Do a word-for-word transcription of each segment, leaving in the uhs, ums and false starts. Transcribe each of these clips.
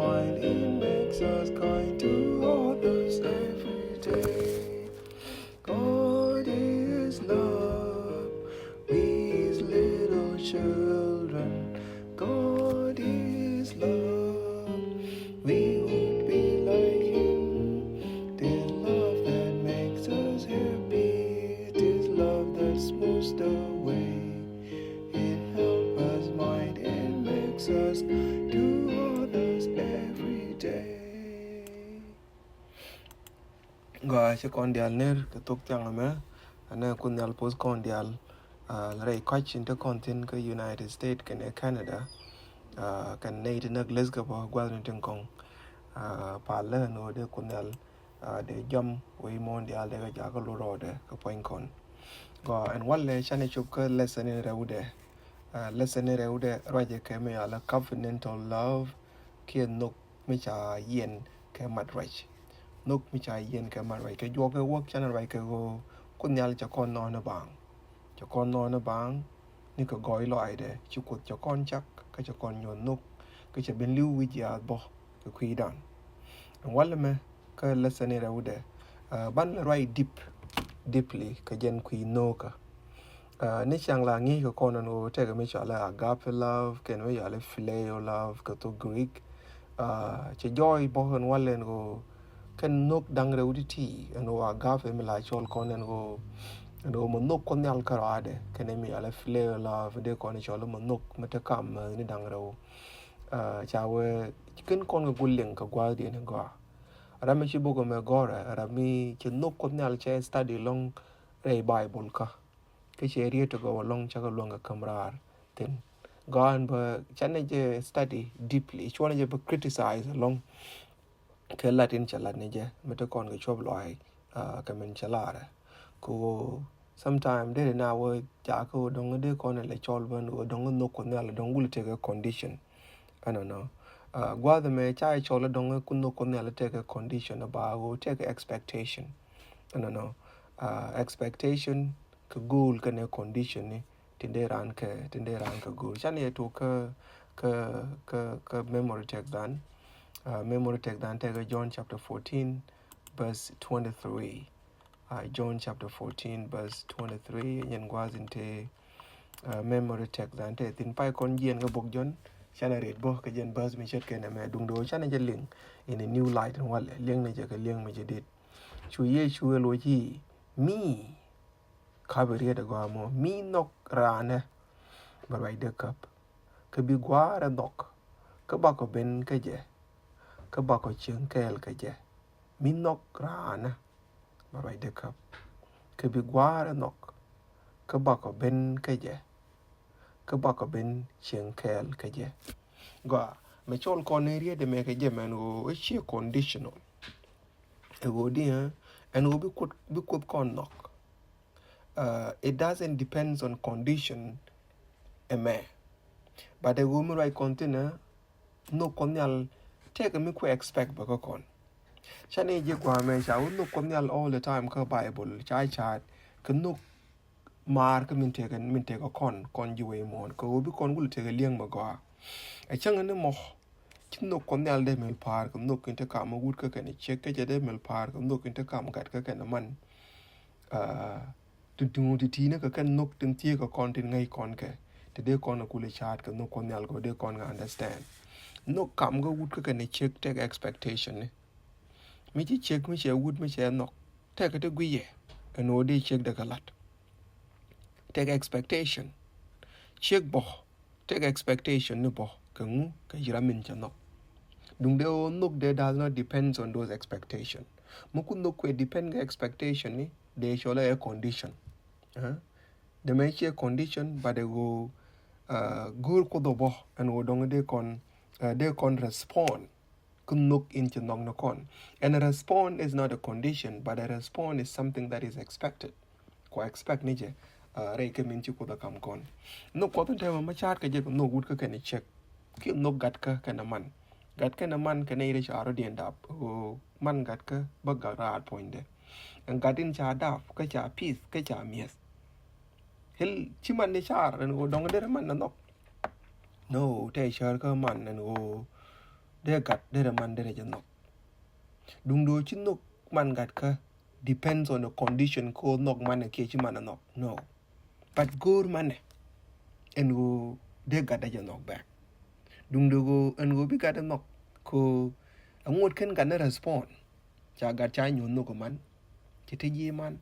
Kind, it makes us kind to others every day. God is love, we his little children. God is love, we would be like him. It is love that makes us happy. It is love that smooths the way. It helps us mind and makes us do others every day. Gɔaa, ci kɔn diaal ner kɛ thok thiaŋ ɛmɛ. Ɛnɛ Kuoth Nhial poth kɔn diaal, ah, rɛy kɔc in te kɔn thi̱n kä United States kɛnɛ Canada. Ah, kɛn nɛy ti näk Glasgow bä gua̱thni tin kɔŋ. Ah, palä ɛn ɣöö dee Kuoth Nhial, ah, dee jɔm wec muɔ̱ɔ̱n diaal dee kɛ jakä lot rɔɔdɛ kɛ puɔ̱ny kɔn. Gɔaa, ɛn walɛ canɛ cop kä lesson in rɛwdɛ. Ah, lesson in rɛwdɛ ruacɛ kɛ mi ala covenantal love kiɛ nhök mi ca yiɛn kɛ mat ruac. Nhök mi ca yiɛn kɛ mat ruac. Kɛ juɔk kɛ wäk canɛ ruac kɛ ɣöö Kuoth Nhial cɛ kɔn nɔɔni baaŋ. Cɛ kɔn nɔɔni baaŋ ni kɛ gɔɔy lɔaacdɛ, ci Kuoth cɛ kɔn cak, kä cɛ kɔn nyuɔ̱th nhök, kä cɛ ben li̱w wi̱c yath bä kɛ kui̱dan. Ɛn walɛ mɛ kä lesson in rɛwdɛ, ah, banɛ ruac deep, deeply kɛ jɛn kui̱ nhökä. Ah, ni ciaŋ la ŋi̱i̱c kɛ kɔn ɛn ɣöö tekɛ mi cɔalɛ agape love kɛnɛ mi cɔalɛ phileo love kɛ thok Greek. Ah, cɛ jɔɔc bä ɛn walɛ ɛn ɣöö kɛn nhök da̱ŋ rɛw ti̱ti̱ ɛn ɣöö agape mi la cɔl kɔn ɛn ɣöö, ɛn ɣöö mɛ nhök Kuɔth Nhial kärɔaadɛ, kɛnɛ mi cɔalɛ phileo love dee kɔn cɔl mɛ nhök mi te kam, ah, ni da̱ŋ rɛw. Ah, ca wee kɛn kɔn kɛ guliŋ kɛ gua̱a̱thdiɛn in gɔaa. Ram mi ci bok ɛmɛ gɔ̱rɛ, ram mi ci nhök Kuɔth Nhial cɛ study lɔ̱ŋ rɛy Bible kä. Kä cɛ riet ti gɔw ɛlɔ̱ŋ cakɛ luäŋ kɛ käm raar thi̱n. Gɔaa, ɛn bä canɛ jɛ study deeply, cuɔnɛ jɛ bä criticize ɛlɔ̱ŋ. Kɛ lat in cɛ lat ni jɛ, mi te kɔn kɛ cuɔp lɔaac, ah, kɛ min cɛ larɛ. Kɛ ɣöö sometime dee ri na wä ca kä ɣöö dɔ̱ŋ dee kɔn lɛ cɔl bä ɛn ɣöö dɔ̱ŋ nhök Kuɔth Nhial dɔ̱ŋ wul tekɛ condition. Ɛnɔnɔ. Ah, gua̱a̱th ɛmɛ ca cɔl dɔ̱ŋ ku nhök Kuɔth Nhial tekɛ condition, ba ɣöö tekɛ expectation. Ɛnɔnɔ. Ah, expectation kɛ goal kɛnɛ condition ni tin dee raan kɛ, tin dee raan kɛ goal. Canɛ yɛ tok kä, kä, kä, kä memory text dan. Ah, memory text dan tekɛ John chapter fourteen verse twenty-three. Ah, John chapter fourteen verse twenty-three, nyɛn gua̱a̱th in te, ah, memory text dan te thi̱n. Pay kɔn jiɛn kä bok John, canɛ ret bä kɛ jɛn verse mi ce̱tkɛ nɛmɛ, duŋdɛ ɣöö canɛ jɛ liŋ in a new light in walɛ, liŋ ni jɛ kɛ liŋ mi jɛ dit. Cu Yecu ɛ loc i̱, mi, ka̱pɛ riet ɛ gɔaa mɔ, mi nhɔk raanɛ bɛ ruacdɛ käp, kä bi gua̱a̱rɛ nhɔk, kä bakɔ ben kä jɛ, kä bakɔ cieŋ kɛɛl kä jɛ. Mi nhɔk raanɛ bɛ ruacdɛ käp, kä bi gua̱a̱rɛ nhɔk, kä bakɔ ben kä jɛ, kä bakɔ ben cieŋ kɛɛl kä jɛ. Gɔaa, mɛ cɔl kɔn ni riet ɛmɛ kɛ jɛ mɛn ɣöö ɛ ciɛ conditional. Ɛ ɣöö di, eh, ɛn ɣöö bi Kuoth, bi Kuoth kɔn nhɔk. Uh, it doesn't depends on condition ɛmɛ. But ɛ ɣöö mi ruac kɔn thi̱n, eh, nhök Kuɔth Nhial tekɛ mi ku expect bä kä kɔn. Canɛ ji̱ gua̱a̱mɛ ca wä nhök Kuɔth Nhial all the time kä Bible, ca ca̱a̱t kɛ nhök maar kä min tekɛ, min tekɛ kɔn, kɔn ji̱ wee muɔ̱ɔ̱n. Kɛ ɣöö bi kɔn wul tekɛ li̱eŋ mɛ gɔaa. Ɛ cäŋ ni mɔ, ci nhök Kuɔth Nhial dee mel pa̱a̱r kɛ nhök in te kam wut kä kɛnɛ ciek, kä cɛ dee mel pa̱a̱r kɛ nhök in te kam gat kä kɛnɛ man. Ah, tin tuŋ ti ti̱i̱ ni kɛ kɛn nhök tin thieek kɛ kɔn tin ŋäc kɔn kɛ. Ti dee kɔn kulɛ ca̱a̱t kɛ nhök Kuɔth Nhial kɛ dee kɔn kɛ understand. Nhök kam kä wut kä kɛnɛ ciek tekɛ expectation ni. Mi ci ciek mi cɛ wut mi cɛ nhɔk, tekɛ ti guiyɛ ɛn ɣöö dee ciek dee kɛ la̱t. Tekɛ expectation. Ciek bä tekɛ expectation ni bä kɛ ŋu, kɛ ji̱ ram min cɛ nhɔk. Duŋdɛ ɣöö nhök dee does not depends on those expectation. Mi ku nhök kuɛ depend kɛ expectation ni, dee cɔl ɛ condition. Eh? Dee mɛ ciɛ condition, but ɛ ɣöö, uh, go̱o̱r Kuoth ɔ bä ɛn ɣöö dɔŋ dee kɔn, uh, dee kɔn respond kä nhök in ci nhɔk ni kɔn. And a respond is not a condition, but a respond is something that is expected. Kua expect ni jɛ, uh, rɛy kɛ min ci Kuoth a kam kɔn. Nhök Kuɔth in tɛmɛ ma ca̱a̱t kɛ jɛ kɛ nhök wut kä kɛnɛ ciek. Kiɛ nhök gat kä kɛnɛ man. Gat kɛnɛ man kɛnɛ irɛ ca rɔ diɛn dap. Ɣöö man gat kä bä gat raar puɔ̱nydɛ. Ɛn gat in ca dap, kä ca pith, kä ca mi̱eth. Hil ci man ni car ɛn ɣöö dɔŋ derɛ man na nhɔk. No, tɛ cär kä man ɛn ɣöö dee gat derɛ man derɛ jɛ nhɔk. Duŋdu ci nhɔk man gat kä depends on the condition ko nhɔk man kiɛ ci man nhɔk. No. But go̱o̱r manɛ ɛn ɣöö dee gat dee jɛ nhɔk bɛk. Duŋdu ɣöö ɛn ɣöö bi gat dee nhɔk ko aŋot kɛn gat ni respond. Ca gat ca nyuɔ̱th nhɔk man cɛ ti ji̱ man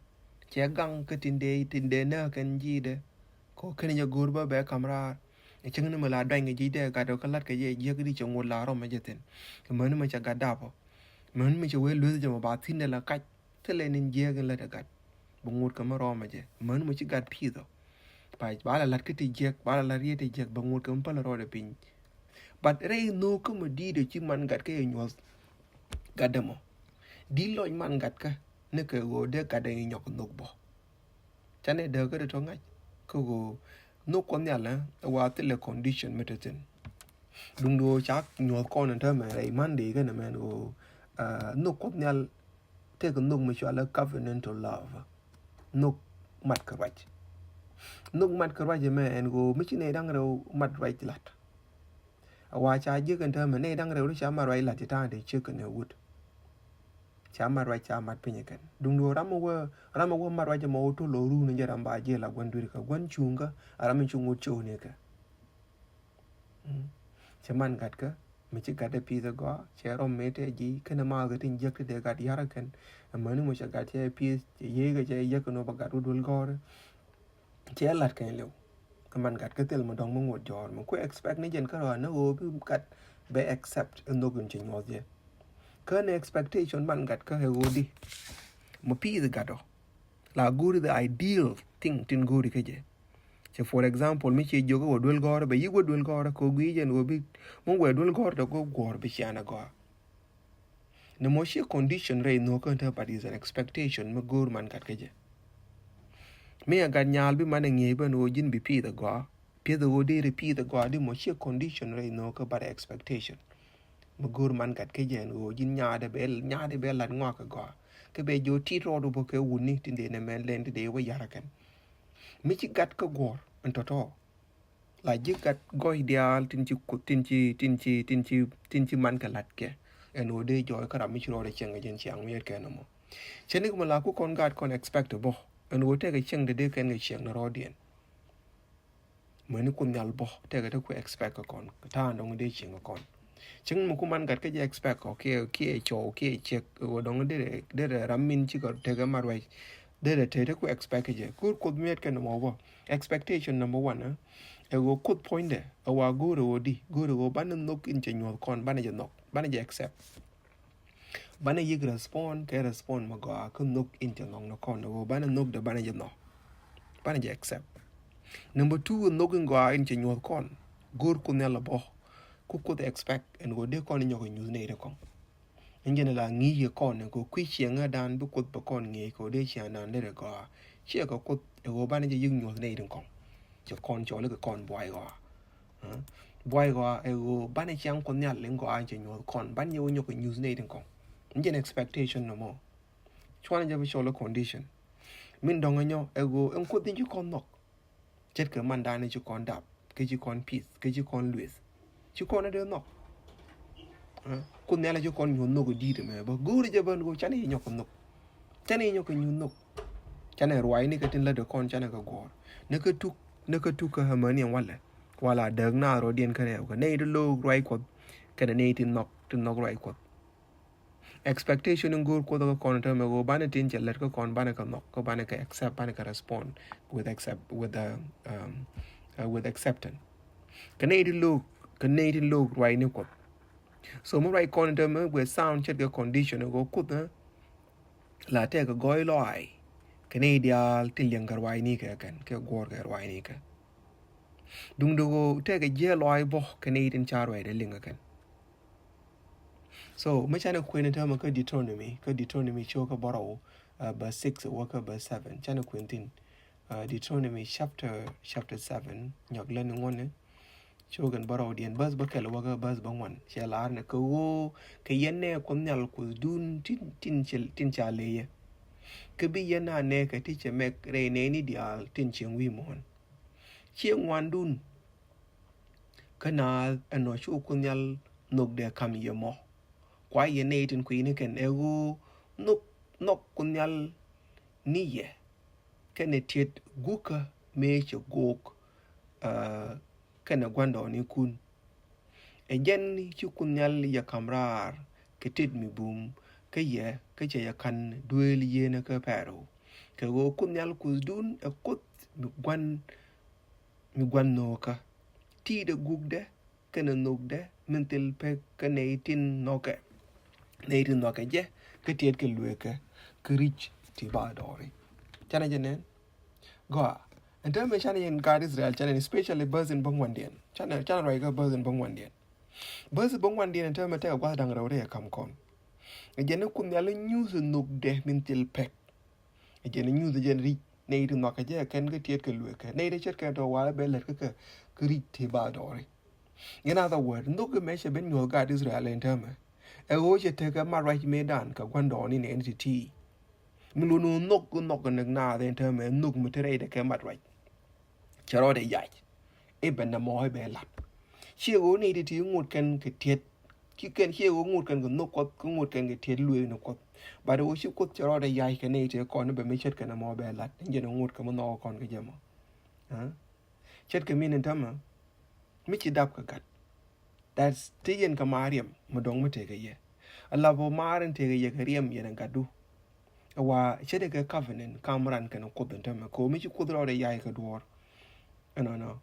cɛ gaŋ kä tin dee tin dee nä kɛn ji̱ dee. Ko kɛn jɛ go̱o̱r bä bɛ kam raar. Ɛ cäŋ ni mi la duany kɛ ji̱ dee gat ɔ kä lat kɛ jɛ jiäk di cɛ ŋot la rɔm ɛ jɛ thin. Kɛ mäni mi cɛ gat dap ɔ mäni mi cɛ wee lueth jɛ mɔ ba thin dee la kac. Thilɛ ni jiäk in lat ɛ gat bɛ ŋot kɛ mi rɔm ɛ jɛ mäni mi ci gat pi̱i̱th ɔ. Ba ba la lat kä ti jiäk ba la lat riet ti jiäk bɛ ŋot kɛ mi päl rɔɔdɛ piny. But rɛy nhok kä mɔ di̱i̱t ɔ ci man gat kä yɛ nyuɔth gat dɛ mɔ di̱t lɔc man gat kä ni kɛ ɣöö dee gat dɛ nyɔk nhok bɔ. Canɛ dääk kä ti tɔ ŋa̱c kä ɣöö nhök Kuɔth Nhial ɛ wa thilɛ condition mi te thin. Duŋdu ɣöö ca nyuɔ̱th kɔn in täämɛ rɛy Monday kɛn ɛmɛn ɣöö nhök Kuɔth Nhial tëëkɛ nhök mi cɔalɛ covenantal love. Nhök mat kɛ ruac. Nhök mat kɛ ruac ɛmɛ ɛn ɣöö mi ci nɛy da̱ŋ rɛw mat ruac la̱t. A wa ca jiäk ɛn täämɛ nɛy da̱ŋ rɛw ti ca mat ruac la̱t ci ta̱a̱ŋ te ciek kɛn ɛ wut. Ca mat ruac ca mat piny kɛn duŋdu ram wä ram wä mat ruac mɔ wä tol ɔ run jɛ ram ba jɛ la gua̱n dui̱r kɛ gua̱n cuŋ kä a ram in ci ŋot cok ni kɛ. Cɛ man gat kä mi ci gat dee pi̱i̱th ɛ gɔaa cɛ rɔm mëë tɛ ji̱ kɛn ɛ ma kɛ tin jiäk ti dee gat ya̱r kɛn. Amäni mɔ cɛ gat cɛ pi̱i̱th cɛ yiey kɛ cɛ yiäk kɛ nɔ ba gat wä duel gɔ̱rä. Cɛ lat kɛn liw kɛ man gat kä thil mi dɔ̱ŋ mi ŋot jɔ̱ɔ̱r mi kuɛ expect ni jɛn kärɔa ni ɣöö bi gat bɛ accept in nhök in ci nyuɔth jɛ. Kä ni expectation man gat kä ɛ ɣöö di mi pi̱i̱th gat ɔ la go̱o̱ri the ideal thing tin go̱o̱ri kä jɛ. Cɛ for example mi ci jiök wä duel gɔ̱rä bɛ yik wä duel gɔ̱rä kɛ ɣöö gui̱i̱ jɛn ɣöö bi mi wɛ duel gɔ̱rä tɛ go̱ guɔ̱ɔ̱r bi cian a gɔaa. Ni mɔ ci condition rɛy nhök kä te but is an expectation mi go̱o̱r man gat kä jɛ. Mi a gat nyal bi man a ŋi̱eec ben ɣöö ji̱n bi pi̱i̱th a gɔaa. Pi̱i̱th a ɣöö dee ri pi̱i̱th a gɔaa di mɔ ci condition rɛy nhök kä but expectation. Mi go̱o̱r man gat kä jɛ ɛn ɣöö ji̱n nyaadɛ bɛ nyaadɛ bɛ lat ŋɔak a gɔaa. Kä bɛ jiɔ tit rɔɔd wä kɛ wuni tin dee nɛ mɛn lɛn tin dee wä yar a kɛn. Mi ci gat kä guɔ̱ɔ̱r ɛn tɔ̱tɔ̱. La ji̱ gat gɔ̱c diaal tin ci kuth tin ci tin ci tin ci tin ci man kɛ la̱t kɛ. Ɛn ɣöö dee jɔɔc kä ram mi ci rɔɔdɛ cieŋ kɛ jɛn ciaŋ miɛt kɛn ɛmɔ. Cɛ ni kɛ mɛ la ku kɔn gaat kɔn expect bä ɛn ɣöö tekɛ cieŋ dee dee kɛn kɛ cieŋ ni rɔɔdiɛn. Mäni Kuoth Nhial bä tekɛ te ku expect kɛ kɔn kɛ ta̱a̱n dɔ̱ŋ dee cieŋ kɛ kɔn. Cieŋ mi ku man gat kä jɛ expect kɔ kiɛ kiɛ cɔw kiɛ ciek ɣöö dɔ̱ŋ dee dee ram min ci kɛ tekɛ mat ruac. Dee dee te te ku expect kɛ jɛ go̱o̱r Kuoth miɛt kɛn ɛmɔ bä. Expectation number one ɛ ɣöö Kuoth puɔ̱nydɛ ɛ wa go̱o̱r ɛ ɣöö di go̱o̱r ɛ ɣöö banɛ nhök in cɛ nyuɔ̱th kɔn banɛ jɛ nhɔk banɛ jɛ accept. Banɛ yik respond kɛ respond mɛ gɔaa kä nhök in cɛ nhɔk ni kɔn ɛ ɣöö banɛ nhök dee banɛ jɛ nhɔk. Banɛ jɛ accept. Number two ɛ nhök in gɔaa in cɛ nyuɔ̱th kɔn go̱o̱r Kuoth Nhial ɛ bä. Ku Kuoth expect ɛn ɣöö dee kɔn in nyɔk in nyuth nɛy ti kɔn. Ɛn jɛn la ŋi̱i̱c kɛ kɔn kɛ kui̱ ciɛŋädan bi Kuoth bɛ kɔn ŋi̱i̱c kɛ ɣöö dee ciaŋdan derɛ gɔaa. Ciɛ kɛ Kuoth ɛ ɣöö banɛ jɛ yi̱k nyuɔ̱th nɛy tin kɔn. Cɛ kɔn cɔl kɛ kɔn buay gɔaa. Buay gɔaa ɛ ɣöö banɛ ciaŋ Kuoth Nhial in gɔaa cɛ nyuɔ̱th kɔn banɛ jɛ wä nyɔk kɛ nyuth nɛy tin kɔn. Ɛn jɛn expectation nɔmɔ. Cuanɛ jɛ bi cɔl ɛ condition. Min dɔ̱ŋ ɛ nyɔ ɛ ɣöö ɛn Kuoth in ci kɔn nhɔk. Ce̱tkɛ mandan ci kɔn dap kä ci kɔn pi̱th kä ci kɔn lueth. Ci kɔn a dee nhɔk. Kuoth Nhial ci kɔn nyuɔ̱th nhɔk di̱i̱t ɛmɛ bä go̱o̱ri jɛ bän go̱o̱r canɛ yi nyɔk kɛ nhɔk. Canɛ yi nyɔk kɛ nyuɔ̱th nhɔk. Canɛ ruaacni kɛ tin lätdɛ kɔn canɛ kɛ guɔ̱ɔ̱r ni kä tuk ni kä tuk kä hämäni ɛn walɛ. Wala dääk na rɔɔdiɛn kä rɛw kɛ nɛy ti lo̱o̱k ruac Kuɔth kɛnɛ nɛy ti nhɔk ti nhɔk ruac Kuɔth. Expectation in go̱o̱r Kuoth kä kɔn täämɛ ɣöö banɛ tin cɛ lät kä kɔn banɛ kɛ nhɔk kä banɛ kɛ accept banɛ kɛ respond with accept with a, um, uh, with acceptance. Kɛ nɛy ti lo̱o̱k kɛ nɛy ti lo̱o̱k ruacni Kuɔth. So mi ruac kɔn täämɛ guɛ sound ce̱tkɛ condition ɣöö Kuoth la tɛkɛ gɔɔy lɔaac kɛ nɛy diaal ti liɛŋ kɛ ruacni kɛ kɛn kɛ guɔ̱ɔ̱r kɛ ruacni kɛ. Duŋdɛ ɣöö tɛkɛ jiɛɛl lɔaac bä kɛ nɛy tin ca ruacdɛ liŋ kɛ kɛn. So mi canɛ kuɛn täämɛ kä Deuteronomy kä Deuteronomy cio̱kä bärɔw, uh, verse six wä kä verse seven canɛ kuɛn thi̱n. Uh, Deuteronomy chapter chapter seven nyɔk lɛn ŋuɔ̱nɛ. Cio̱kɛn bärɔwdiɛn verse bäkɛl wä kä verse bäŋuan cɛ lar nɛ kɛ ɣöö kɛ yɛn nɛ Kuoth Nhial Kuothdun tin tin ca leyɛ. Kä bi yɛn a nɛɛkɛ ti cɛ mɛk rɛy nɛɛni diaal tin cieŋ wi̱i̱ muɔ̱ɔ̱n. Ciɛ ŋuandun. Kä naath ɛnɔ cu Kuoth Nhial nhökdɛ kam yɛ mɔ. Kua yɛ nɛy tin kui̱ni kɛn ɛ ɣöö nhök, nhɔk Kuoth Nhial ni yɛ kɛnɛ tiet gukä mëë cɛ gok, aa, kɛnɛ gua̱ndɔɔŋnikun. Ɛ jɛn ci Kuoth Nhial yɛ kam raar kɛ tet mi bum kä yɛ, kä cɛ yɛ ka̱n duëël yieenä kä Pɛro. Kɛ ɣöö Kuoth Nhial Kuothdun ɛ Kuoth mi gua̱n, mi gua̱n nhökä. Ti̱i̱dɛ gukdɛ kɛnɛ nhökdɛ min thil pek kä nɛy tin nhɔkɛ, nɛy tin nhɔkɛ jɛ kä tiɛtkɛ lueekä kä ri̱c ti ba dɔɔri. Canɛ jɛ nɛn? Gɔaa. Ɛn täämɛ canɛ yɛn gaat Israel, canɛ, especially bäth in bäŋuandiɛn. Canɛ, canɛ ruac kä bäth in bäŋuandiɛn. Bäth in bäŋuandiɛn ɛn täämɛ tekɛ gua̱th da̱ŋ rɛw rɛy ɛ ka̱m kɔn. Ɛ jɛn ni Kuoth Nhial nyuuth nhökdɛ min thil pek. Ɛ jɛn ni nyuuth ɛ jɛn ri̱c nɛy ti nhɔakä jɛ kɛn kä tiɛtkɛ lueekä. Nɛy ti ce̱tkɛ tɔ wa̱a̱ bɛ lät kä kɛ ri̱c ti ba dɔɔri. In other word, nhök imɛ cɛ ben nyuɔ̱th gaat Israel ɛn täämɛ. Ɛ ɣöö cɛ tekɛ mat ruac mëëdan kɛ gua̱ndɔɔŋni nɛɛni ti̱ti̱. Mi luni nhök, nhök in naath ɛn täämɛ, nhök mi te rɛydɛ kɛ mat ruac. Cɛ rɔɔdɛ yac. I̱ bɛ nɛmɔ i̱ bɛ la̱t. Ciɛ ɣöö nɛy ti̱ti̱ ŋot kɛn kɛ tiɛt. Ci kɛn ciɛ ɣöö ŋot kɛn kɛ nhök Kuɔth, kɛ ŋot kɛn kɛ tiɛt lueekni Kuɔth. But ɣöö ci Kuoth cɛ rɔɔdɛ yac kɛ nɛy tëë kɔn i̱ bɛ mi ce̱tkɛ nɛmɔ bɛ la̱t. Ɛn jɛn ɛ ŋot kɛ mi nhɔk kɔn kɛ jɛ mɔ. Aa? Ce̱tkɛ min ɛn täämɛ. Mi ci dap kɛ gat. That's ti yɛn kɛ maar riɛm mi dɔ̱ŋ mi tëëkɛ yɛ. A lap ɔ maar in tëëkɛ yɛ kɛ riɛm yɛn a gatdu. Ɛ wa ce̱tkɛ covenant kam ran kɛn Kuoth in täämɛ. Kɛ ɣöö mi ci Kuoth rɔɔdɛ yac kɛ duɔ̱ɔ̱r. Ɛnɔnɔ.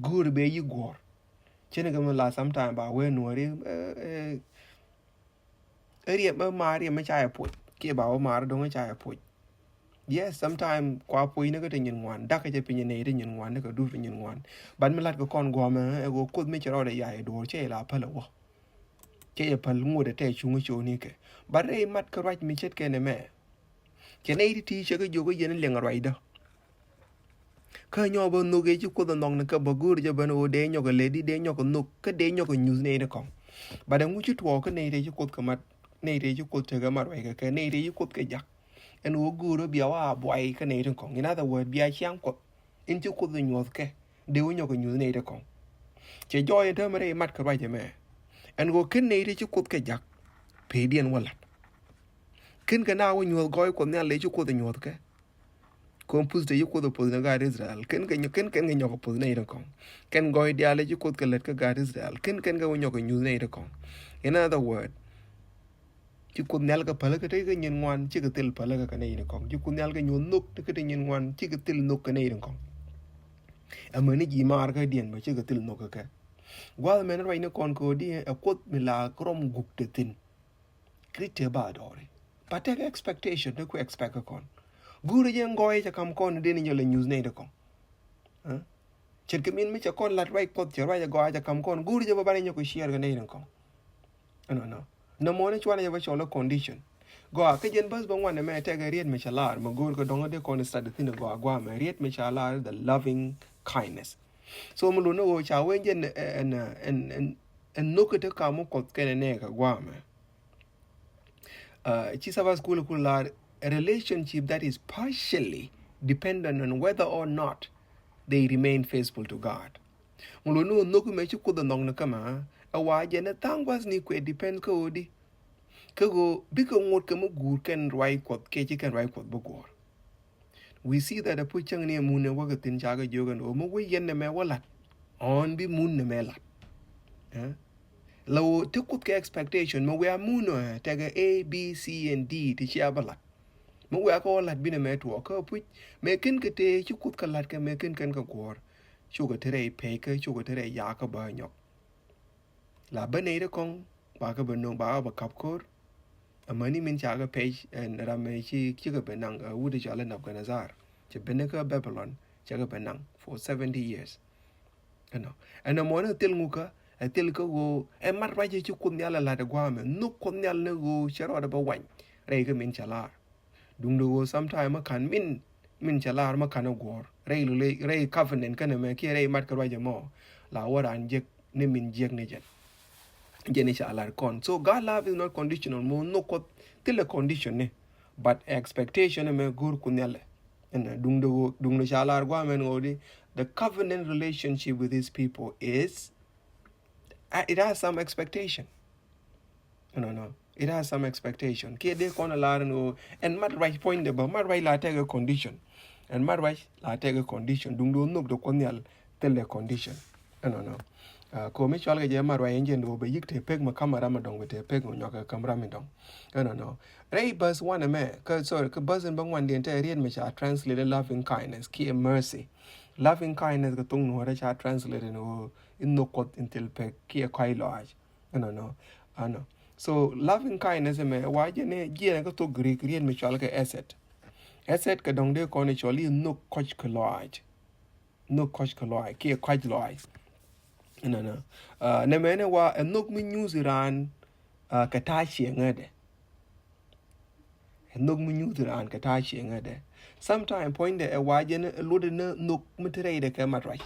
Guur bɛ yi guɔ̱ɔ̱r. Ce̱tkɛ mi la sometime ba wee nuɔ̱ɔ̱ri, ɛ, ɛ, ɛ riɛm, ɛ maar riɛm ɛ ca yɛ puɔc. Kiɛ ba wä maar dɔ̱ŋ ɛ ca yɛ puɔc. Yes, sometime kua puɔ̱nyni kä ti nyin ŋuan, da̱kä jɛ piny nɛy ti nyin ŋuan, ni kɛ dup ti nyin ŋuan. But mi lat kɛ kɔn guɔmɛ, ɛ ɣöö Kuoth mi cɛ rɔɔdɛ yac duɔ̱ɔ̱r cɛ ila päl ɛ wä. Cɛ yɛ päl ŋot ɛ tɛ cuŋ coni kɛ. But rɛy mat kä ruac mi ce̱tkɛ nɛmɛ. Cɛ nɛy ti̱ti̱ cɛ kɛ jiök i̱ yɛn liɛŋ ruacdä. Kä nyɔk bä nhök ëë ci Kuoth ɛ nhɔk ni kä bä go̱o̱r jɛ ben ɣöö dee nyɔk ɛ ledi, dee nyɔk ɛ nhök, kä dee nyɔk ɛ nyuth nɛy ti kɔŋ. But ɛŋu ci tuɔɔk kä nɛy tëë ci Kuoth kɛ mat, nɛy tëë ci Kuoth tekɛ mat ruac kɛ kɛ, nɛy tëë ci Kuoth kɛ jak. Ɛn ɣöö go̱o̱r bia wa buay kä nɛy ti kɔŋ. In other word, bia ciaŋ Kuɔth in ci Kuoth ɛ nyuɔth kɛ, dee wä nyɔk ɛ nyuth nɛy ti kɔŋ. Cɛ jɔɔc in täämɛ rɛy mat kɛ ruac ɛmɛ. Ɛn ɣöö ken nɛy tëë ci Kuoth kɛ jak, peydiɛn wä la̱t. Ken kɛ na wä nyuɔth gɔɔy Kuɔth Nhial dee ci Kuoth ɛ nyuɔth kɛ. Kɔn puth te yi Kuoth ɛ puth ni gaat Israel. Ken kɛ, ken, ken kɛ nyɔk ɛ puth nɛy ti kɔŋ. Ken gɔɔy diaal ɛ ci Kuoth kɛ lät kä gaat Israel. Ken, ken kɛ wä nyɔk ɛ nyuth nɛy ti kɔŋ. In other word, ci Kuoth Nhial kɛ päl kä te kä nyin ŋuan, cikɛ thil päl kä kɛ nɛy ti kɔŋ. Ci Kuoth Nhial kɛ nyuɔth nhök te kä te nyin ŋuan, cikɛ thil nhök kɛ nɛy ti kɔŋ. Amäni ji̱ maar kä diɛn bä cikɛ thil nhök kɛ kɛ. Gua̱a̱th mɛn ruac ni kɔn kɛ ɣöö di ɛ Kuoth mi la rɔm guk te thi̱n. Kritɛ ba dɔɔri. But tekɛ expectation ni ku expect kä kɔn. Guurɛ jɛ ŋɔɔyɛ cɛ kam kɔn ni deni jɛ lɛ nyuth nɛy ti kɔn. Ɛ? Ce̱tkɛ min mi cɛ kɔn lat ruac Kuɔth, cɛ ruac ɛ gɔaa cɛ kam kɔn. Guurɛ jɛ bä banɛ nyɔk kɛ share kɛ nɛy ti kɔn. Ɛnɔ, nɔ. Nɔmɔ ni cuanɛ jɛ bä cɔl ɛ condition. Gɔaa kä jɛn bäth bä ŋuan ɛmɛ tekɛ riet mi cɛ lar, mi go̱o̱r kɛ dɔ̱ŋ dee kɔn study thi̱n ɛ gɔaa guamɛ. Riet mi cɛ lar the loving kindness. So mi luni ɣöö ca wen jɛn ɛn, ɛn, ɛn, ɛn nhök kä ti kam mi Kuɔth kɛnɛ nɛɛkɛ guamɛ. Uh, ci Sabbath School ku lar, a relationship that is partially dependent on whether or not they remain faithful to God. Ŋu lo ni ɣöö nhök mɛ ci Kuoth ɛ nhɔk ni kämɛ, ɛ wa jɛn ɛ tha̱a̱ŋ gua̱thni kuɛ depend kä ɣöö di. Kä ɣöö bikɛ ŋot kɛ mi guur kɛn ruac Kuɔth kiɛ ci kɛn ruac Kuɔth bi guɔ̱ɔ̱r. We see that a puc cäŋ ni ɛ mun ɛ wäkɛ thi̱n ca kɛ jiök ɛn ɣöö mi wec yɛn nɛmɛ wä la̱t. Ɣɔ̱n bi mun nɛmɛ la̱t. Ɛ? La ɣöö ti Kuoth kɛ expectation mi wiaa mun ɛ tekɛ A, B, C and D ti cia bä la̱t. Mi wiaa kä wä la̱t bi nɛmɛ tuɔɔk kä puc mëë ken kɛ tëë ci Kuoth kɛ la̱t kɛ mëë ken kɛn kɛ guɔ̱ɔ̱r. Cukɛ te rɛy pɛc kä cukɛ te rɛy yakä bä nyɔk. La bä nɛy ti kɔŋ ba kä bä no̱o̱ŋ ba kä bä kap ko̱r. Amäni min ca kɛ pɛc ɛn ram ɛ ci, cikɛ bɛ naŋ, ɛ, wut cɔal ɛ Nebuchadnezzar. Cɛ ben kä Babylon, cɛ kɛ bɛ naŋ for seventy years. Ɛnɔ. Ɛnɔ mɔ ni thil ŋukä, ɛ thil kä ɣöö ɛ mat ruac ɛ ci Kuoth Nhial ɛ la̱t ɛ gua̱a̱mɛ, nhök Kuoth Nhial ni ɣöö cɛ rɔɔdɛ bä wany rɛy kä min cɛ lar. Duundɛ ɣöö sometime mi ka̱n min, min cɛ lar mi ka̱n ɛ guɔ̱ɔ̱r. Rɛy lule, rɛy covenant kɛnɛ mɛ kiɛ rɛy mat kɛ ruac ɛmɔ. La wä raan jiäk ni min jiäk ni jɛn. Jɛn i̱ ca lar kɔn. So God love is not conditional. Mɔ nhök Kuɔth thilɛ condition ni. But expectation ɛmɛ go̱o̱r Kuoth Nhial ɛ. Ɛnɛ duundɛ ɣöö, duundɛ ca lar gua̱a̱mɛ ɛn ɣöö di, the covenant relationship with his people is it has some expectation. Ɛnɔnɔ, it has some expectation. Kiɛ dee kɔn a lar ni ɣöö ɛn mat ruac puɔ̱nydɛ bä, mat ruac la tekɛ condition. Ɛn mat ruac la tekɛ condition. Duŋdɛ ɣöö nhök de Kuɔth Nhial thilɛ condition. Ɛnɔnɔ. Kɛ ɣöö mi cɔalkɛ jɛ mat ruac ɛn jɛn ɣöö bɛ yi̱k te pek mi ka̱m ram mi dɔ̱ŋ, bɛ te pek mi nyɔk kɛ ka̱m ram mi dɔ̱ŋ. Ɛnɔnɔ. Rɛy bäth wanɛ mɛ, kä, sorry, kä bäth in bä ŋuandiɛn te riet mi ca translate loving kindness kiɛ mercy. Loving kindness kɛ thok Nuɔrɛ ca translate ni ɣöö in nhök Kuɔth in thil pek kiɛ kɔ̱a̱c lɔaac. Ɛnɔnɔ. Ɛnɔ. So loving kindness ɛmɛ wa jɛn ni jiɛn kä thok Greek riet mi cɔalkɛ hesed. Hesed kɛ dɔ̱ŋ dee kɔn i̱ cɔl i̱ nhök kɔc kɛ lɔaac. Nhök kɔc kɛ lɔaac kiɛ kɔ̱a̱c lɔaac. Ɛnɔnɔ. Nɛmɛ ni wa ɛ nhök mi nyuuth raan kɛ ta̱a̱ ciɛŋädɛ. Ɛ nhök mi nyuuth raan kɛ ta̱a̱ ciɛŋädɛ. Sometime puɔ̱nydɛ ɛ wa jɛn ɛ luɔtdɛ ni nhök mi te rɛydɛ kɛ mat ruac.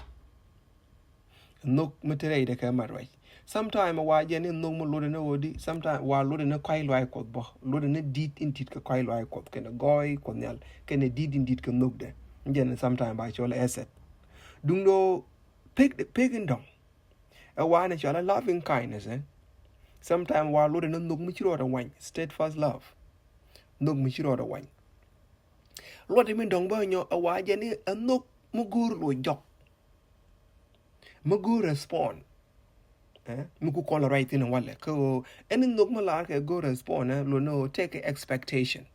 Nhök mi te rɛydɛ kɛ mat ruac. Sometime wa jɛn ni nhök mi luɔtdɛ ni ɣöö di, sometime wa luɔtdɛ ni kɔ̱a̱c lɔaac Kuɔth bä, luɔtdɛ ni di̱t in di̱t kɛ kɔ̱a̱c lɔaac Kuɔth kɛnɛ gɔɔy Kuɔth Nhial kɛnɛ di̱t in di̱t kɛ nhökdɛ. Jɛn sometime ba cɔl hesed. Duŋdɛ ɣöö pek, pek in dɔ̱ŋ. Ɛ wa ni cɔal a loving kindness, eh? Sometime wa luɔtdɛ ni nhök mi ci rɔɔdɛ wany, steadfast love. Nhök mi ci rɔɔdɛ wany. Luɔtdɛ mi dɔ̱ŋ bä nyɔ ɛ wa jɛn ni ɛ nhök mi go̱o̱r loc jɔk. Mi go̱o̱r respond. Eh? Mi ku kɔn la ruac thi̱n walɛ. Kä ɣöö ɛn nhök mi lar kɛ go̱o̱r respond, eh? Luɔt ni ɣöö tekɛ expectation.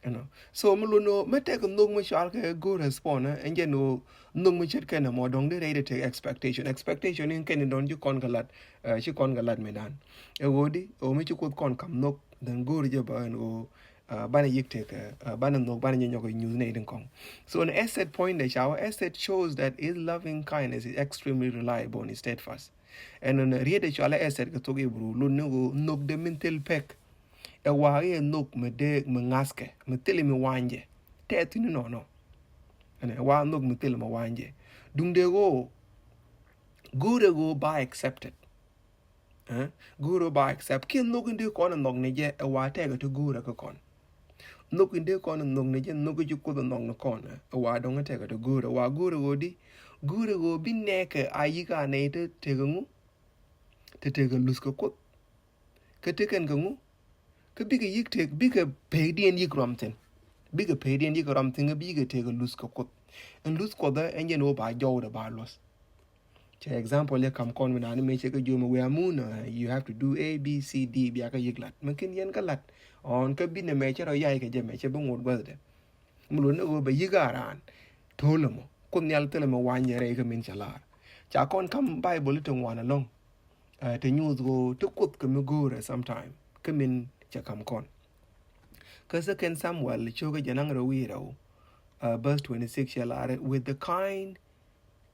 Ɛnɔ. So mi luɔt ni ɣöö mi tekɛ nhök mi cɔalkɛ go̱o̱r respond, eh? Ɛn jɛn ɣöö nhök mi ce̱tkɛ nɛmɔ dɔ̱ŋ dee rɛydɛ tekɛ expectation. Expectation in kɛn in dɔ̱ŋ ci kɔn kɛ lat, eh, ci kɔn kɛ lat mi dan. Ɛ ɣöö di, ɣöö mi ci Kuoth kɔn ka̱m nhök, then go̱o̱r jɛ bä ɛn ɣöö banɛ yi̱k tekɛ, banɛ nhök, banɛ nyɔk nyuuth nɛy tin kɔ̱ŋ. So ni hesed puɔ̱nydɛ ca wä, hesed shows that his loving kindness is extremely reliable and steadfast. Ɛn ni riet ɛ cɔal hesed kɛ thok Hebrew, luɔt ni ɣöö nhökdɛ min thil pek. Ɛ wa i̱ ɛ nhök mi dee mi ŋa̱thkɛ, mi thil mi wanyɛ. Tɛth thi̱n inɔnɔ. Ɛn ɛ wa nhök mi thil mi wanyɛ. Duŋdɛ ɣöö go̱o̱rɛ ɣöö ba accepted. Eh? Go̱o̱rɛ ba accept. Kiɛ nhök in dee kɔn nhɔk ni jɛ ɛ wa tekɛ ti go̱o̱rɛ kä kɔn. Nhök in dee kɔn nhɔk ni jɛ, nhök in ci Kuoth nhɔk ni kɔn, eh? Ɛ wa dɔ̱ŋ tekɛ ti go̱o̱rɛ. Wa go̱o̱rɛ ɣöö di, go̱o̱rɛ ɣöö bi nɛɛkɛ a yi̱k a nɛy ti tekɛ ŋu? Ti tekɛ luth kɛ Kuoth. Kä ti kɛn kɛ ŋu? Kä bikɛ yi̱k tek, bikɛ pekdiɛn yi̱k ruam thi̱n. Bikɛ pekdiɛn yi̱k ruam thi̱n, kä bikɛ tekɛ luth kɛ Kuoth. Ɛn luth Kuɔth, eh, ɛn jɛn ɣöö ba jɔwdɛ ba luɔth. Cɛ example yɛ kam kɔn mi nani mëë cɛ kɛ jiöm ɛ wiaa mun, uh, you have to do A, B, C, D, bia kɛ yi̱k lat. Mɛ kin yɛn kɛ lat. Ɔn kä bi nɛ mɛ cɛ rɔ yay kɛ jɛ mɛ cɛ bi ŋot guäthdɛ. Mi luɔt ni ɣöö bɛ yi̱k a raan. To̱l ɛmɔ. Kuoth Nhial thilɛ mɛ wanyɛ rɛy kä min cɛ lar. Ca kɔn kam Bible ti ŋuan ɛlɔ̱ŋ. Uh, ti nyuuth ɣöö ti Kuoth kɛ mi go̱o̱rɛ sometime. Kä min cɛ kam kɔn. Kä Second Samuel cio̱kä jɛ naŋ rɛw wi̱i̱ rɛw. Uh, verse twenty-six cɛ lar, with the kind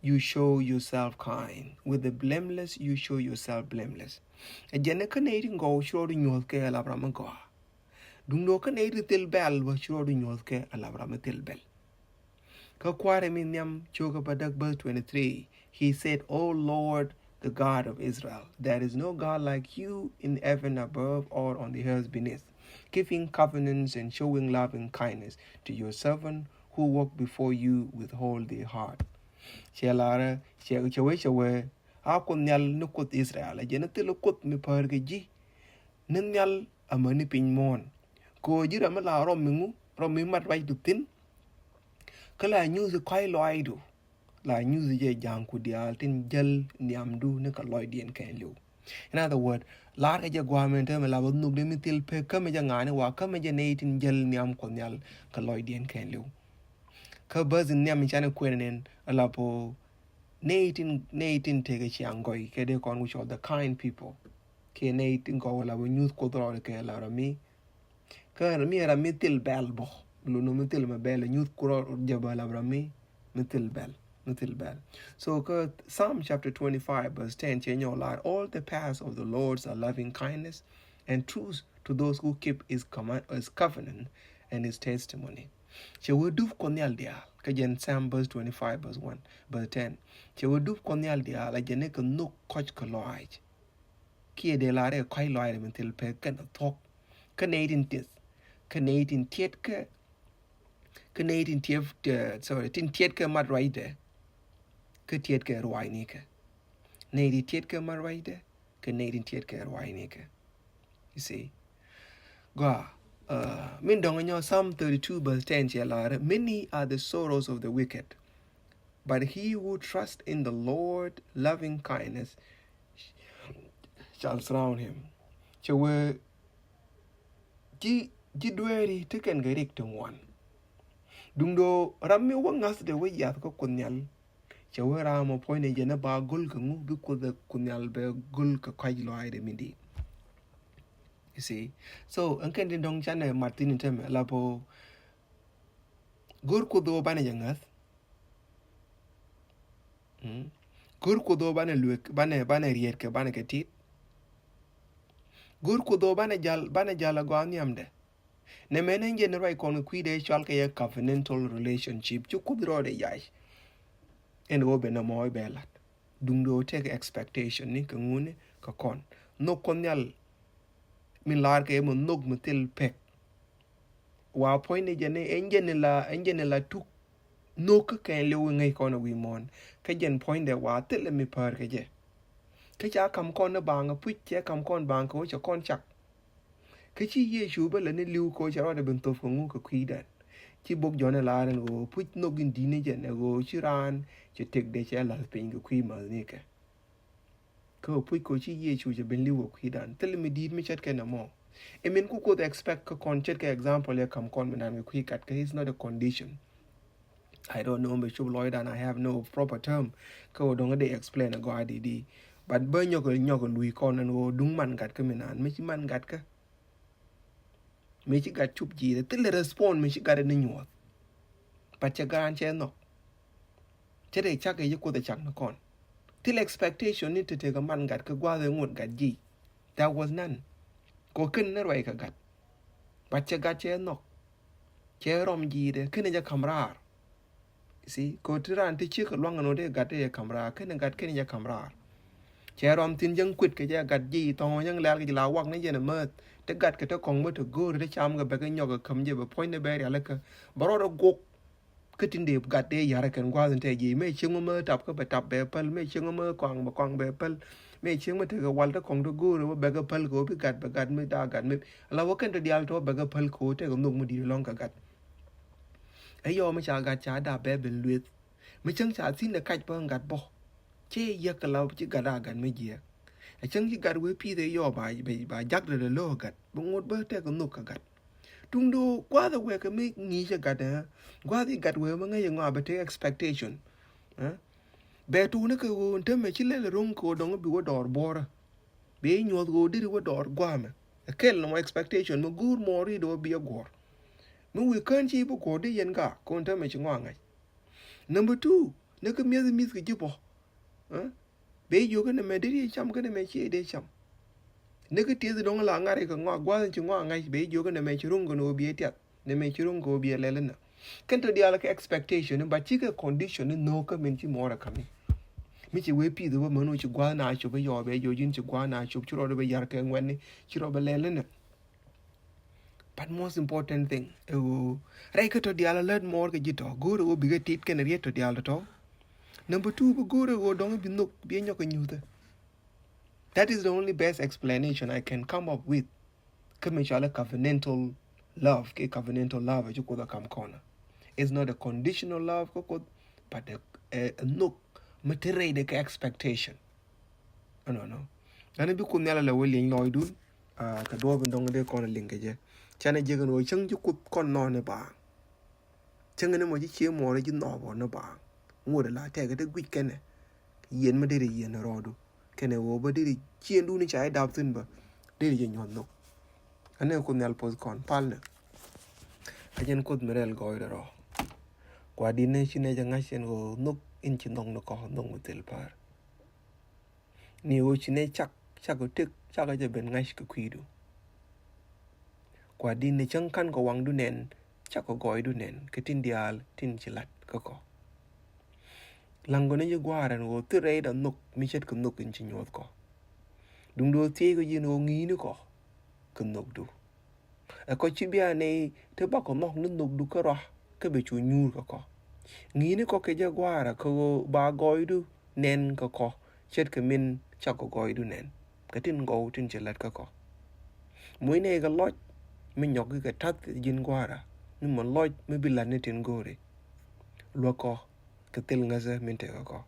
you show yourself kind. With the blameless, you show yourself blameless. Ɛ jɛn ni kä nɛy ti gɔw ci rɔɔdu nyuɔ̱th kɛ ɛ lap ram mi gɔaa. Duŋdɛ kä nɛy ti thil bɛl bä ci rɔɔdu nyuɔ̱th kɛ ɛ lap ram mi thil bɛl. Kä kua̱rɛ mi nhiam cio̱kä bä däk, verse twenty-three, he said, O Lord, the God of Israel, there is no God like you in heaven above or on the earth beneath, keeping covenants and showing loving kindness to your servant who walk before you with all their heart. Cɛ larɛ, cɛ, cɛ wee, cɛ wee, a Kuoth Nhial ni Kuoth Israel, ɛ jɛn ni thil Kuoth mi päär kɛ ji̱, ni nhial amäni piny muɔ̱ɔ̱n. Kɛ ɣöö ji̱ ram mi la rɔm mi ŋu, rɔm mi mat ruacdu thi̱n. Kä la nyuuth kɔ̱a̱c lɔaacdu. La nyuuth jɛ ja̱a̱ŋku diaal tin jäl nhiamdu ni kɛ lɔcdiɛn kɛɛliw. In other word, lar kɛ jɛ gua̱a̱mɛn täämɛ la bä nhökdɛ mi thil pek, kä mi jɛ ŋa̱a̱ni wa, kä mi jɛ nɛy tin jäl nhiam Kuɔth Nhial kɛ lɔcdiɛn kɛɛliw. Kä bäth in nhiam in canɛ kuɛn in, a la po nɛy tin, nɛy tin tekɛ ciaŋ gɔy, kɛ dee kɔn ku cɔl the kind people. Kiɛ nɛy tin kɔn wä la bä nyuuth Kuoth rɔɔdɛ kɛ la ram mi. Kä ram mi, ram mi thil bɛl bä. Lun mi thil mi bɛl, nyuth kurɔ jɛ bä la ram mi, mi thil bɛl, mi thil bɛl. So kä Psalm chapter twenty-five verse ten cɛ nyɔk lar, all the paths of the Lord are loving kindness and truth to those who keep his command, his covenant and his testimony. Cɛ wee dup Kuɔth Nhial diaal, kä jɛn Psalm verse twenty-five verse one, verse ten. Cɛ wee dup Kuɔth Nhial diaal, a jɛn ni kɛ nhök kɔc kɛ lɔaac. Kiɛ dee lar ɛ kɔ̱a̱c lɔaac rɛ min thil pek kɛnɛ thuɔ̱k. Kä nɛy tin tieth, kä nɛy tin tieth kɛ, kä nɛy tin tieth, eh, sorry, tin tieth kɛ mat ruacdɛ. kä tiɛtkɛ ruaacnikɛ. Nɛy ti tiɛtkɛ mat ruacdɛ kɛ nɛy ti tiɛtkɛ ruaacnikɛ. You see? Gɔaa, uh, min dɔ̱ŋ nyɔ Psalm thirty-two verse ten cɛ lar, "Many are the sorrows of the wicked, but he who trusts in the Lord loving kindness shall surround him." Cɛ wee ji̱, ji̱ dueeri ti kɛn kɛ rik ti ŋuan. Duŋdɛ ram mi wä ŋa̱thdɛ wä yiath kä Kuoth Nhial, cɛ wee ram ɔ puɔ̱ny ni jɛ ni ba go̱l kɛ ŋu, bi Kuoth, Kuoth Nhial bɛ go̱l kɛ kɔ̱a̱c lɔaacdɛ mi di̱i̱t. You see? So ɛn kɛn tin dɔ̱ŋ canɛ mat thi̱n in tɛmɛ la po go̱r Kuoth ɣöö banɛ jɛ ŋäth. Mm. Go̱r Kuoth ɣöö banɛ luek, banɛ, banɛ riet kɛ, banɛ kɛ tit. Go̱r Kuoth ɣöö banɛ jal, banɛ jal a gɔaa nhiamdɛ. Nɛ mɛn ɛn jɛn ruac kɔn kɛ kui̱dɛ cɔal kɛ yɛ covenantal relationship. Ci Kuoth rɔɔdɛ yac. Ɛn ɣöö ben ɛmɔ bɛ lat. Duŋdɛ ɣöö tekɛ expectation ni kɛ ŋuni kɛ kɔn. Nhök Kuɔth Nhial min lar kɛ mɔ nhök mi thil pek. Wa puɔ̱ny ni jɛn ni ɛn jɛn ni la, ɛn jɛn ni la tuk nhök kä kɛn liw iŋäc kɔn a wi̱i̱ muɔ̱ɔ̱n. Kä jɛn puɔ̱nydɛ wa thilɛ mi päär kɛ jɛ. Kä ca ka̱m kɔn ni baŋ a puc, cɛ ka̱m kɔn baŋ kɛ wä cɛ kɔn cak. Kä ci Yecu bä lɛ ni li̱w kɛ wä cɛ rɔɔdɛ ben thop kɛ ŋu kɛ kui̱dan. Ci bok Jɔ̱ɔ̱n ɛ lar ɛn ɣöö puc nhök in di̱t ni jɛn ɛ ɣöö ci raan cɛ tëkdɛ cɛ la̱th piny kɛ kui̱ mäthnikɛ. Kä puc kɔ ci Yecu cɛ ben li̱w kɛ kui̱dan. Thil mi di̱i̱t mi ce̱tkɛ nɛmɔ. Imin ku Kuoth expect kä kɔn ce̱tkɛ example yɛ ka̱m kɔn mi nan kɛ kui̱ gat kä is not a condition. I don't know mɛ cop lɔcdan, I have no proper term. Kä wä dɔŋ dee explain a gɔaa di̱i̱t. But bä nyɔk, nyɔk luc kɔn ɛn wä duŋ man gat kä mi nan. Mi ci man gat kä. Mëë ci gat cup ji̱, thilɛ respond mëë ci gat ni nyuɔth. But cɛ gat an cɛ nhɔk. Cɛ dee cak kɛ ci Kuoth ɛ cak ni kɔn. Thilɛ expectation ni te tekɛ man gat kɛ gua̱a̱th ɛ ŋot gat ji̱. There was none. Kɔ kɛn ni ruac kɛ gat. But cɛ gat cɛ nhɔk. Cɛ rɔm ji̱ dɛ kɛn jɛ ka̱m raar. See, kɛ ti raan ti ciek kɛ luaŋ ɛn ɣöö dee gat dee jɛ ka̱m raar, kɛn gat kɛn jɛ ka̱m raar. Cɛ rɔm thi̱n jäŋ kuet kɛ jɛ gat ji̱ thɔ̱ŋ jäŋ lɛl kɛ ji̱ la wak ni jɛn ɛ määth. Ti gat kɛ ti kɔŋ bä ti go̱o̱r ti cam kɛ bɛ kɛ nyɔk kɛ käm jɛ bɛ puɔ̱ny ni bɛ rial kɛ. Bɛ rɔɔd ɛ guɔk. Kä tin dee gat dee ya̱r kɛn gua̱a̱th in tɛ ji̱. Mëë cieŋ mɛ määth tap kä bɛ tap bɛ päl. Mëë cieŋ mɛ kɔaŋ bɛ kɔaŋ bɛ päl. Mëë cieŋ mɛ tekɛ wal ti kɔŋ ti go̱o̱r ɛ wä bɛ kɛ päl kɛ wä bi gat bɛ gat mi daa gat mi. Ala wä kɛn ti diaal tɔ bɛ kɛ päl kɛ wä tekɛ nhök mi di̱i̱t lɔ̱ŋ kɛ gat. Ɛ yɔɔ mi ca gat ca dap bɛ ben lueth. Mi cäŋ ca thi̱n ɛ kac bä gat bä. Cɛ yäk kɛ la ci gat a gat mi jiɛɛk. Ɛ cäŋ ci gat wee pi̱i̱th ɛ yɔɔ ba, ba, ba jak dee lɛ lo̱o̱k gat. Bi ŋot bä tɛk nhök kɛ gat. Tuŋdu gua̱a̱th ɛ wek kɛ mi ŋi̱i̱c ɛ gat ɛ. Gua̱a̱th i̱ gat wee mi ŋäc ɛ ŋɔa bɛ tëë expectation. Ɛ? Bɛ tuuni kɛ ɣöö tämɛ ci lɛl ro̱ŋ kɛ ɣöö dɔ̱ŋ bi wä dɔɔr buɔ̱ɔ̱rä. Bi nyuɔ̱th ɣöö diri wä dɔɔr gua̱a̱mɛ. Ɛ kɛl nɔmɔ expectation mi guur mɔɔr i̱ dee wä bi ɛ guɔ̱ɔ̱r. Mi wi̱i̱ kään ci bi guɔ̱ɔ̱r di yɛn gaak kɛ ɣöö tämɛ ci ŋɔa ŋa̱c. Number two, ni kä mi̱eth mi̱th kɛ ji̱ bɔ. Ɛ? Bɛ jiök kɛn ɛmɛ deri cam kɛn ɛmɛ ciɛ dee cam. Ni kä tieth dɔ̱ŋ la ŋa̱r ikɛ ŋɔak gua̱a̱th in ci ŋɔak ŋa̱c bɛ jiök kɛn ɛmɛ ci ro̱ŋ kɛn ɣöö biɛ tiath. Nɛmɛ ci ro̱ŋ kɛ ɣöö biɛ lɛl inɛ. Kɛn tɔ diaal kɛ expectation, but cikɛ condition ni nhök kä min ci mɔɔr ɛ ka̱mi. Mi ci wee pi̱th wä män wä ci gua̱a̱th na cop i̱ yɔɔ bɛ jiök ji̱n ci gua̱a̱th na cop ci rɔɔd bɛ yar kɛ ŋuɛ̈tni ci rɔɔd bɛ lɛl inɛ. But most important thing ɛ ɣöö rɛy kä tɔ diaal alät mɔɔr kɛ ji̱ tɔ go̱o̱r ɛ ɣöö bikɛ tit kɛn riet tɔ diaal tɔ tɔ. Number two, bi go̱o̱r ɛ ɣöö dɔ̱ŋ bi nhök bi nyɔk kɛ nyuthɛ. That is the only best explanation I can come up with. Kä mi cɔal ɛ covenantal love, kɛ covenantal love ɛ ci Kuoth ɛ kam kɔnä. It's not a conditional love kä Kuoth, but a, a, a nhök mi te rɛydɛ kɛ expectation. Ɛnɔnɔ. Ɛn bi Kuoth Nhial a lɛ wä lieny lɔcdun, ah, kɛ duɔɔp in dɔ̱ŋ dee kɔn a liŋ kɛ jɛ. Canɛ jek ɛn ɣöö cäŋ ci Kuoth kɔn nɔɔni baaŋ. Cäŋ ni mɔ ci cie muɔɔr ji̱ nhɔɔp ɣɔn ni baaŋ. Ŋot ala tɛkɛ ti guic kɛnɛ. Yieen mi deri yieen rɔɔdu. Kɛnɛ ɣöö bä deri ciëëndun ca i̱ dap thi̱n bä. Deri jɛ nyuɔ̱th nhök. Ɛn ni Kuoth Nhial poth kɔn palnɛ. A jɛn Kuoth mi rɛl gɔɔydɛ rɔ. Kua di̱t ni ci nɛ jɛ ŋa̱c ɛn ɣöö nhök in ci nhɔk ni kɔ nhök mi thil päär. Ni ɣöö ci nɛ cak, cak ɔ tëk, cak ɔ jɛ ben ŋa̱c kɛ kui̱du. Kua di̱t ni cäŋ ka̱n kɛ waŋdu nɛn, cak kɛ gɔɔydu nɛn, kɛ tin diaal, tin ci la̱t kä kɔ. La̱ŋ gɔnɛ ji̱ gua̱a̱r ɛn ɣöö thil rɛy da nhök, mi ce̱tkɛ nhök in ci nyuɔ̱th kɔ. Duŋdu ɣöö thiec kɛ ji̱n ɣöö ŋi̱i̱ni kɔ, kɛ nhökdu. Ɛ kɔ ci bia nɛy te bakɔ nhɔk ni nhökdu kärɔa kä bɛ cu nyuur kɛ kɔ. Ŋi̱i̱ni kɔ kɛ jɛ Gua̱a̱ra kɛ ɣöö ba gɔɔydu nɛn kɛ kɔ ce̱tkɛ min cakɔ gɔɔydu nɛn kɛ tin gɔw tin cɛ lät kä kɔ. Mucnɛ kɛ lɔc mi nyɔk kɛ ta̱th ji̱n Gua̱a̱ra, ni mɔ lɔc mi bi la̱t ni tin go̱o̱ri. Luäk kɔ kɛ thil ŋäthä min tekɛ kɔ.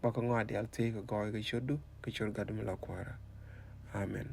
Bakɛ ŋɔak diaal thiec kɛ gɔɔy kɛ ciötdu kɛ ciöt Gatdu mi la Kuäärä. Amen.